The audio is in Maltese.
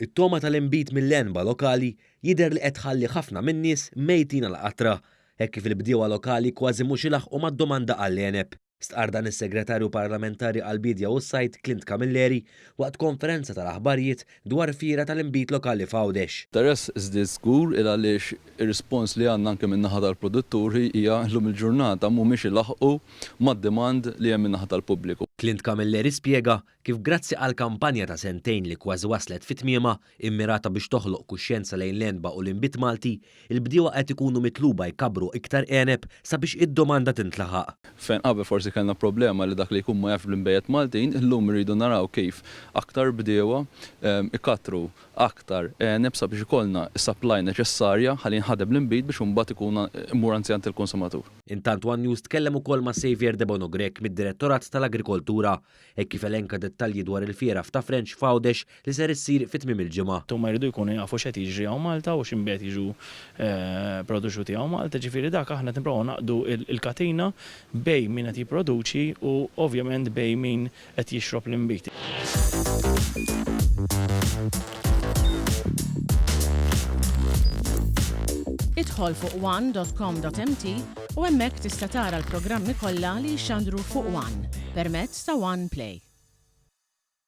It-togħma tal-inbid mill-għenba lokali jidher li qed tħalli ħafna min-nies mejtin għall-qatra, hekk kif il-bdiewa lokali kważi mhux ilaħħqu mad-domanda għall-għeneb. Stqarr dan is-Segretarju Parlamentari għall-Biedja u s-Sajd Clint Camilleri waqt konferenza tal-aħbarijiet dwar fiera tal-inbid lokali f'Għawdex. Interess żdied żgur il għaliex ir-rispons li għandna anke min-naħa tal-produtturi hija llum il-ġurnata mhumiex ilaħħqu mad-demand li hemm min-naħa tal-pubbliku. Clint Camilleri spjega kif grazzi għal kampanja ta' sentejn li kważi waslet fi tmiemha, immirata biex toħloq kuxjenza lejn l-għenba u l-inbid Malti, il-bdiewa qed ikunu mitluba jkabbru iktar għeneb sabiex id-domanda tintlaħaq. Fejn qabel forsi kellna problema li dak li jkun ma jafx bl-inbejjed Maltin, illum irridu naraw kif aktar bdiewa ikattru aktar għeneb sabiex ikollna s-supply neċessarja ħalli jinħadem l-inbid biex imbagħad ikun imur anzi għand il-konsumatur. Intant one News tkellem ukoll ma' Saviour Debono Grech mid-Direttorat tal-Agrikoltura hekk kif elenka dettalji dwar il-fiera f'Ta' Frenċ f'Għawdex li ser issir fi tmiem il-ġimgħa. Huma jridu jkunu jafu x'qed jiġri hawn Malta u x'inbejjed jiġu produċuti hawn Malta, ġifieri dak aħna qed nipprovaw naqdu l-katina bejn min qed jipproduċi u ovvjament bejn min qed jixrob l-inbid. Idħol fuq one.com.mt u hemmhekk tista' tara l-programmi kollha li jixxandru fuq One permezz ta' One Play.